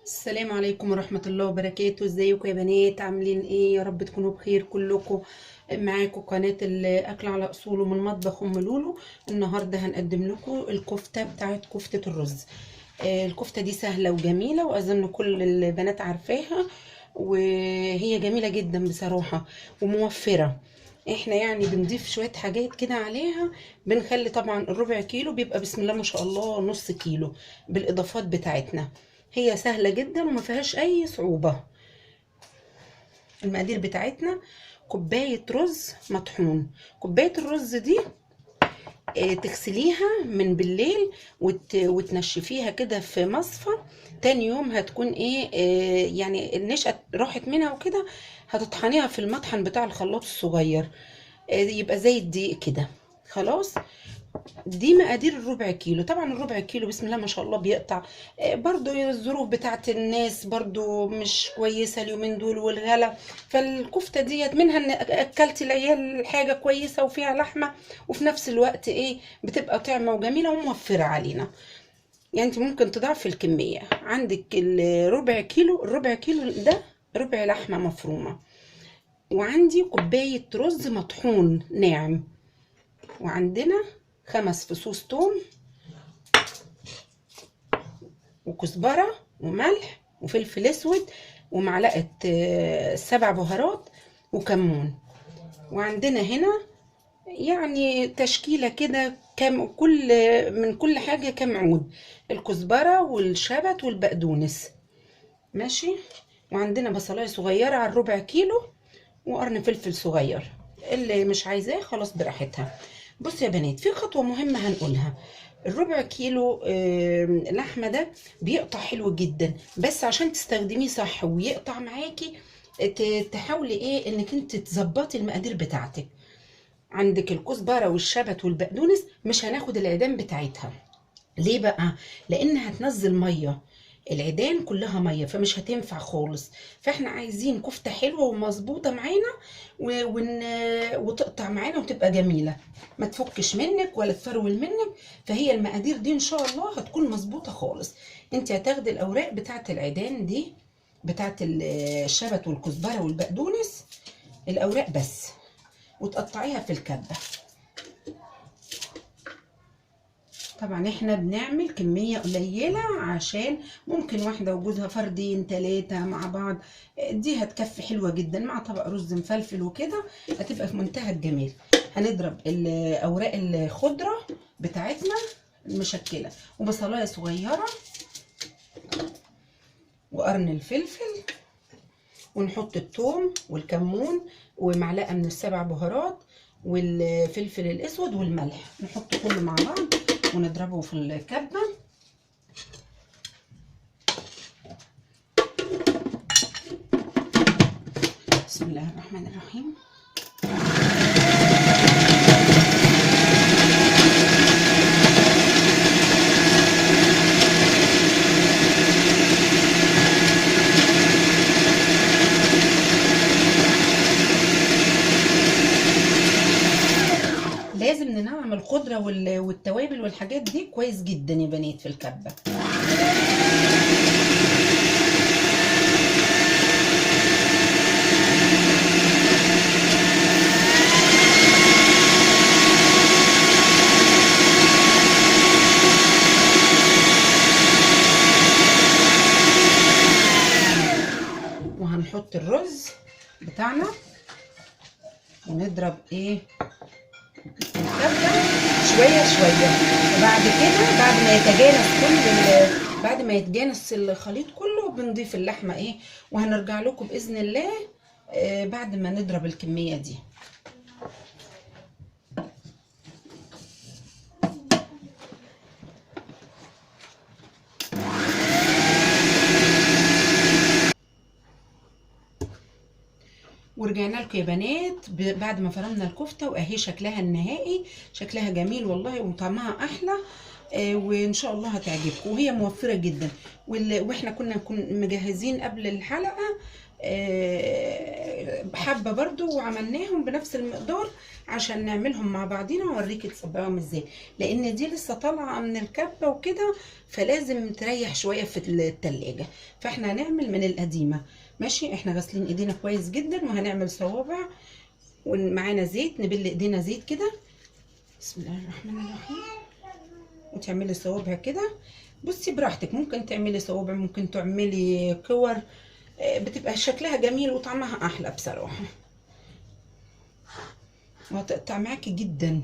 السلام عليكم ورحمة الله وبركاته. ازيكم يا بنات؟ عاملين ايه؟ يا رب تكونوا بخير كلكم. معاكم قناة الاكل على اصوله من مطبخ ام لولو. النهاردة هنقدم لكم الكفتة بتاعت كفتة الرز. الكفتة دي سهلة وجميلة، واظن كل البنات عارفاها، وهي جميلة جدا بصراحة وموفرة. احنا يعني بنضيف شوية حاجات كده عليها، بنخلي طبعا الربع كيلو بيبقى بسم الله ما شاء الله نص كيلو بالاضافات بتاعتنا. هي سهلة جدا وما فيهاش اي صعوبة. المقادير بتاعتنا كوباية رز مطحون. كوباية الرز دي تغسليها من بالليل وتنشفيها كده في مصفى. تاني يوم هتكون ايه، يعني النشا راحت منها وكده، هتطحنيها في المطحن بتاع الخلاط الصغير، يبقى زي الدقيق كده. خلاص، دي مقادير الربع كيلو. طبعا الربع كيلو بسم الله ما شاء الله بيقطع. برضو الظروف بتاعت الناس برضو مش كويسة اليومين دول والغلا، فالكفتة ديت منها ان اكلتي العيال حاجة كويسة وفيها لحمة، وفي نفس الوقت ايه بتبقى طعمة وجميلة وموفرة علينا. يعني انت ممكن تضعفي الكمية. عندك الربع كيلو، الربع كيلو ده ربع لحمة مفرومة، وعندي كوباية رز مطحون ناعم، وعندنا 5 فصوص توم وكزبرة وملح وفلفل اسود ومعلقة 7 بهارات وكمون. وعندنا هنا يعني تشكيلة كده، كم كل من كل حاجة كم عود، الكزبرة والشبت والبقدونس، ماشي. وعندنا بصلاية صغيرة على الربع كيلو وقرن فلفل صغير، اللي مش عايزاه خلاص براحتها. بصوا يا بنات، في خطوة مهمة هنقولها. الربع كيلو لحمة ده بيقطع حلو جدا، بس عشان تستخدميه صح ويقطع معاكي تحاولي ايه انك انت تظبطي المقادير بتاعتك. عندك الكزبرة والشبت والبقدونس مش هناخد العيدان بتاعتها. ليه بقى؟ لان هتنزل مية، العيدان كلها مية، فمش هتنفع خالص. فاحنا عايزين كفته حلوة ومظبوطه معانا وتقطع معانا وتبقى جميلة، ما تفكش منك ولا تفرول منك. فهي المقادير دي ان شاء الله هتكون مظبوطة خالص. انت هتاخدي الاوراق بتاعه العيدان دي بتاعه الشبت والكزبره والبقدونس، الاوراق بس، وتقطعيها في الكبه. طبعا احنا بنعمل كمية قليلة عشان ممكن واحدة وجوزها فردين 3 مع بعض، دي هتكفي حلوة جدا مع طبق رز مفلفل وكده، هتبقى في منتهى الجمال. هنضرب الاوراق الخضرة بتاعتنا المشكلة وبصلاية صغيرة وقرن الفلفل، ونحط الثوم والكمون ومعلقة من ال7 بهارات والفلفل الاسود والملح، نحط كله مع بعض ونضربه في الكبة. بسم الله الرحمن الرحيم. لازم ننعم الخضرة والتوابل والحاجات دي كويس جدا يا بنات في الكبة. وهنحط الرز بتاعنا ونضرب ايه الكبة شوية شوية، وبعد كده بعد ما يتجانس كل بعد ما يتجانس الخليط كله بنضيف اللحمة ايه، وهنرجع لكم بإذن الله بعد ما نضرب الكمية دي. ورجعنا لكم يا بنات بعد ما فرمنا الكفتة، واهي شكلها النهائي، شكلها جميل والله وطعمها احلى، وان شاء الله هتعجبكم، وهي موفره جدا. واحنا كنا مجهزين قبل الحلقة حبه برضو، وعملناهم بنفس المقدار عشان نعملهم مع بعضينا واوريكي تصبعيهم ازاي، لان دي لسه طالعه من الكبه وكده، فلازم تريح شوية في التلاجة. فاحنا هنعمل من القديمة. ماشي، احنا غاسلين ايدينا كويس جدا، وهنعمل صوابع، ومعانا زيت، نبل ايدينا زيت كده، بسم الله الرحمن الرحيم، وتعملي صوابع كده. بصي براحتك، ممكن تعملي صوابع، ممكن تعملي كور، بتبقى شكلها جميل وطعمها احلى بصراحة، وهتقطع معاكي جدا.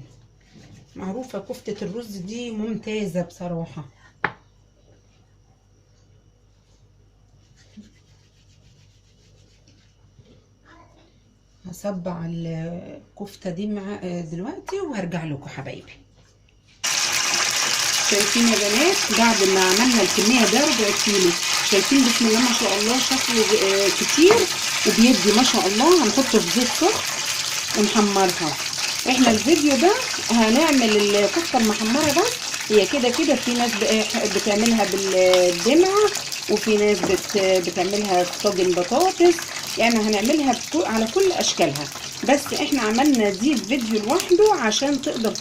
معروفة كفته الرز دي ممتازة بصراحة. هصبع الكفتة دي مع دلوقتي وهرجع لكم حبايبي. شايفين يا بنات بعد ما عملنا الكمية ده ربع كيلو، شايفين بسم الله ما شاء الله شكله كتير وبيدي ما شاء الله. هنحطه في زيت سخن ونحمرها. احنا الفيديو ده هنعمل الكفتة المحمره بس، هي كده كده في ناس بتعملها بالدمعه، وفي ناس بتعملها في طاجن بطاطس، يعني هنعملها على كل اشكالها، بس احنا عملنا دي فيديو لوحده عشان تقدر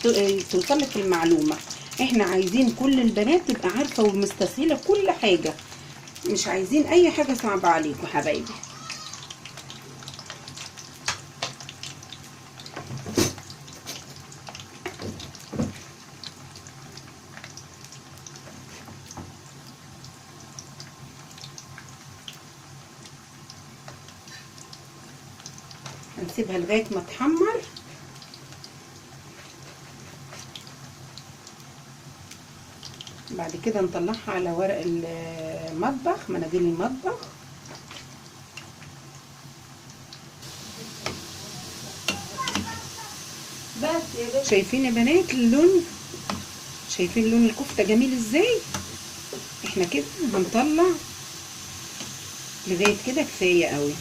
توصلك المعلومة. احنا عايزين كل البنات تبقى عارفه ومستسهله كل حاجة، مش عايزين اي حاجة صعبة عليكم حبايبي. هنسيبها لغاية ما تحمر. بعد كده نطلعها على ورق المطبخ، مناديل المطبخ. شايفين يا بنات اللون؟ شايفين لون الكفتة جميل ازاي؟ احنا كده هنطلع لغاية كده كفاية قوي.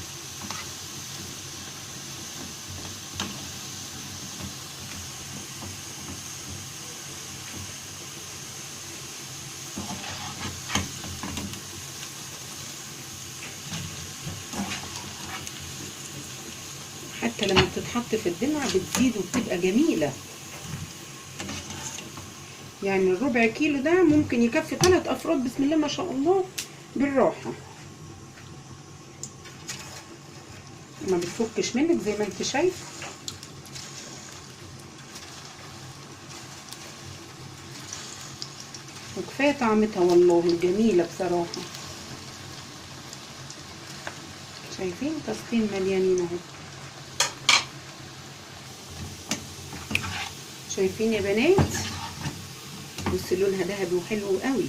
حتى لما بتتحط في الدمعة بتزيد وبتبقى جميلة. يعني الربع كيلو ده ممكن يكفي 3 أفراد بسم الله ما شاء الله بالراحة، ما بتفكش منك زي ما انت شايف. وكفاية طعمتها والله جميلة بصراحة. شايفين طاستين مليانين اهو. شايفين يا بنات؟ بصوا لونها ذهبي وحلو قوي.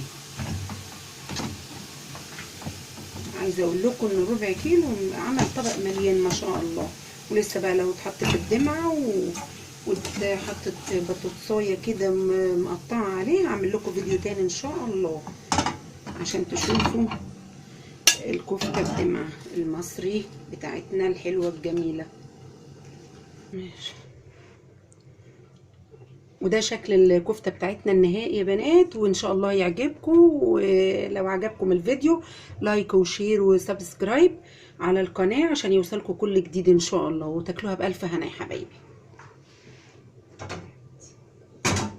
عايزه اقول لكم ان ربع كيلو عمل طبق مليان ما شاء الله. ولسه بقى لو اتحط في الدمعة واتحطت بطاطسايه كده مقطعه عليه، هعمل لكم فيديو تاني ان شاء الله عشان تشوفوا الكفتة الدمعة المصري بتاعتنا الحلوة الجميلة. ماشي، وده شكل الكفتة بتاعتنا النهائي يا بنات، وان شاء الله يعجبكم. ولو عجبكم الفيديو like و share و subscribe على القناة عشان يوصلكم كل جديد ان شاء الله، وتاكلوها بالف هنا يا حبايبي.